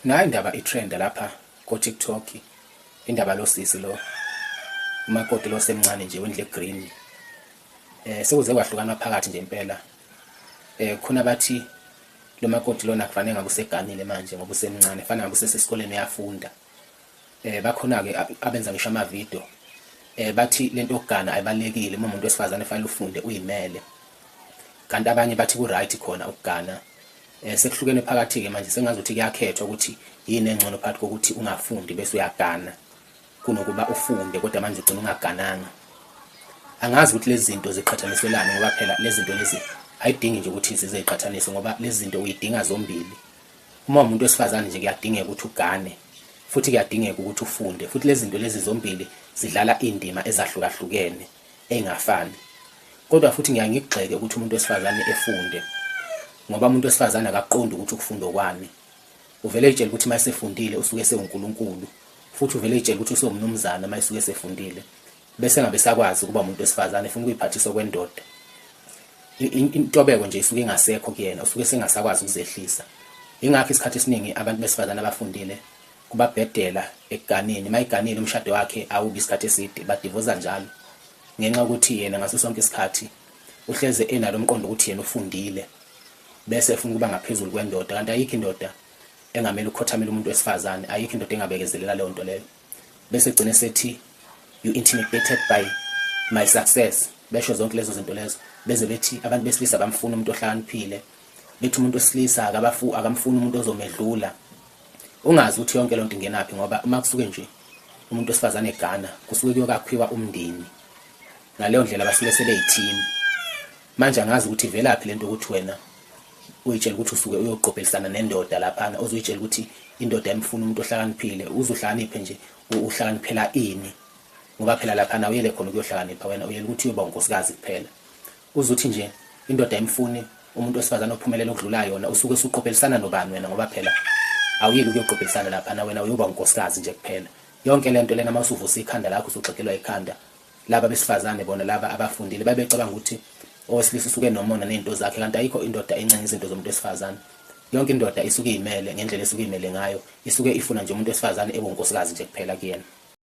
Nayi indaba itrend lapha ko-TikTok, indaba losisi lo, umakoti lo semncane nje wendle green. Sekuze kwahlukana phakathi nje impela. Khona bathi lo makoti lona kufanele ngabe useganile manje ngoba usemncane, kufanele ngabe usesesikoleni uyafunda. Bakhona-ke abenza ngisho amavidiyo bathi lento yokugana ayibalulekile, uma umuntu wesifazane fanele ufunde uyimele. Kanti abanye bathi ku-right khona ukugana. Sekuhlukene phakathi-ke manje, sengazuthi kuyakhethwa ukuthi yini engcono phakathi kokuthi ungafundi bese uyagana kunokuba ufunde kodwa manje ugcina ungagananga. Angazi ukuthi lezi zinto ziqhathaniselani, ngoba phela lezi zinto lezi ayidingi nje ukuthi zize ziqhathaniswe, ngoba lezi zinto uyidinga zombili. Uma umuntu wesifazane nje kuyadingeka ukuthi ugane, futhi kuyadingeka ukuthi ufunde, futhi lezi zinto lezi zombili zidlala indima ezahlukahlukene engafani. Kodwa futhi ngiyaye ngikugxeke ukuthi umuntu wesifazane efunde, ngoba umuntu wesifazane akaqondi ukuthi ukufunda okwani. Uvele ey'tshele ukuthi uma esefundile usuke esewuNkulunkulu, futhi uvele ey'tshele ukuthi usewumnumzane uma esuke esefundile, bese engabe esakwazi ukuba umuntu wesifazane, efuna ukuyiphathisa okwendoda. Intobeko nje isuke ingasekho kuyena, usuke esengasakwazi ukuzehlisa. Yingakho isikhathi esiningi abantu besifazane abafundile kubabhedela ekuganeni. Uma eganile umshado wakhe awubi isikhathi eside, badivoza njalo, ngenxa yokuthi yena ngaso sonke isikhathi uhleze enalo umqondo ukuthi yena ufundile, bese efuna ukuba ngaphezulu kwendoda. Kanti ayikho indoda engamele ukukhothamela umuntu wesifazane, ayikho indoda engabekezelela leyo nto leyo. Bese egcine sethi you intimidated by my success, besho zonke lezo zinto lezo, beze bethi abantu besilisa bamfuna umuntu ohlakaniphile, bethi umuntu wesilisa akamfuni umuntu ozomedlula. Ungazi ukuthi yonke lonto ingenaphi, ngoba uma kusuke nje umuntu wesifazane egana kusuke kuyokwakhiwa umndeni, ngaleyo ndlela basuke sebeyiteam. Manje angazi ukuthi ivelaphi lento ukuthi wena uyitshela ukuthi usuke uyoqophelisana nendoda laphana, uzuyitshela ukuthi indoda emfuna umuntu ohlakaniphile, uzuhlakaniphe nje uhlakaniphela ini? Ngoba phela laphana uyele khona ukuyohlakanipha, wena uyele ukuthi uyoba unkosikazi kuphela. Uzuthi nje indoda emfuni umuntu wesifazane ophumelela okudlula yona, usuke usuqophelisana nobani wena? Ngoba phela awuyeli ukuyoqophelisana laphana, wena uyoba unkosikazi nje kuphela. Yonke lento lena uma usuvusa ikhanda lakho usuxegelwa ikhanda. Laba besifazane bona laba abafundile babecabanga ukuthi owesilisa usuke nomona nezinto zakhe, kanti ayikho indoda encenga izinto zomuntu wesifazane. Yonke indoda isuke iyimele ngendlela esuke imele ngayo, isuke ifuna nje umuntu wesifazane ewunkosikazi nje kuphela kuyena.